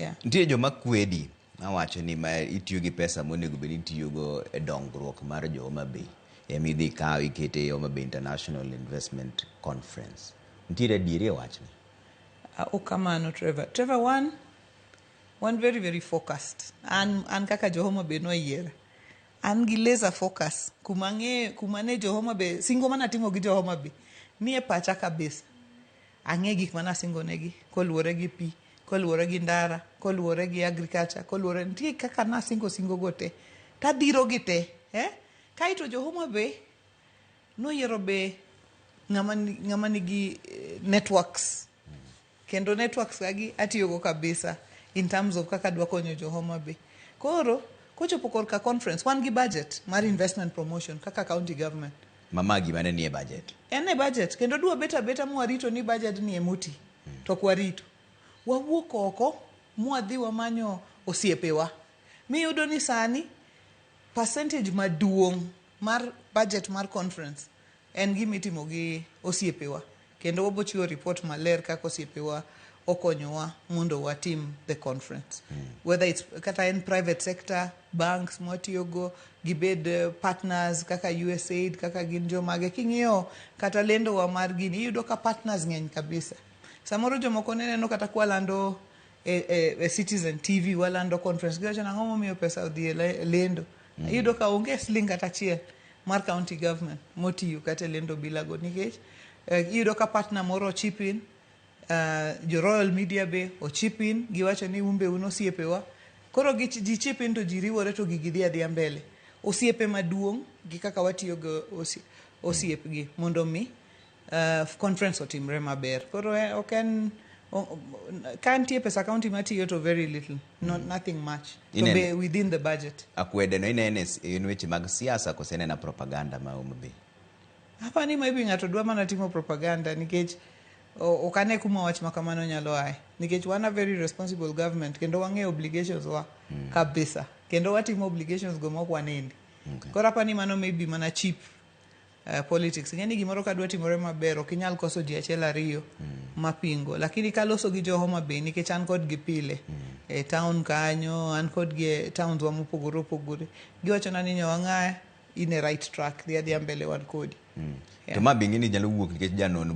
Yeah. Nitie joma kwedi mawacho ni ma itiyo gi pesa monego bed ni itiyogo e dongruok mar jo Homa Bay ema idhi ikaw ikete e Homa Bay International Investment Conference. Nitiere adieri e wachni? Ok kamano, Trevor. Trevor, one very very focused. An kaka jo Homa Bay noyiera. An gi laser focus kuma ang'e kuma ne jo Homa Bay singo manatimo gi jo Homa Bay nie pacha kabisa. Ang'e gik manasingo negi koluwore gi pi, koluwore gi ndara, koluwore gi agriculture, koluwore nitie kaka nasingo singo go te. Tadhiro gi te, eh? Kaeto jo Homa Bay noyiero be ng'ama nigi networks. Kendo networks kagi atiyogo kabisa in terms of kaka adwa konyo jo Homa Bay. Koro kochopo korka conference, wan gi budget mar investment promotion kaka county government. Ma gima ne nie budget. En e budget kendo dwa bet abeta mwarito ni budget ni emoti. To ok warito. Wawuok oko mwadhi wamanyo osiepewa. Miyudo ni sani percentage maduong' mar budget mar conference en gima itimo gi osiepewa. Kendo wabo chiwo report maler kaka osiepewa okonyowa mondo watim the conference. Whether it's kata en private sector, banks mwatiyogo, gibed partners kaka USAID, kaka gin jomage. King'iyo kata lendowa mar gini, iyudo ka partners ng'eny kabisa. Samoro jomoko ne neno kata kwalando e Citizen TV, walando conference, giwacho nang'o momiyo pesa odhi e lendo. Iyudo ka onge siling kata achiel mar county government motiyo kata e lendo bilago nikech iyudo ka partner moro chip in, jo Royal Media be ochip in, giwacho ni un be un osiepewa. Koro gi ji chip in to ji riwore to gigi dhi adhiya mbele. Osiepe maduong' gi kaka watiyo gi osiepgi mondo mi conference otimre maber. Koro ok en ka nitie pesa county matiyo to very little, not nothing much. To be within the budget. Akwede no inene en weche mag siasa kose en propaganda ma Homa Bay? Apani maybe ng'ato dwa mana timo propaganda nikech ok ane kuma wach ma kamano nyalo aye. Nikech wan a very responsible government kendo wang'eyo obligations wa kabisa. Kendo watimo obligations go mok wanindi. Koro apani mano maybe mana cheap politics. Ing'e ni gimoro ka dwa timore maber ok inyal koso ji achiel ariyo mapingo. Lakini kaloso gi jo Homa Bay nikech an kodgi pile e town kanyo, an kodgi e towns wa mopogore opogore. Giwachona ni Nyawang'aya in e right track, dhi adhiya mbele wan kodi. To ma be ing'e ni nyalo wuok nikech janon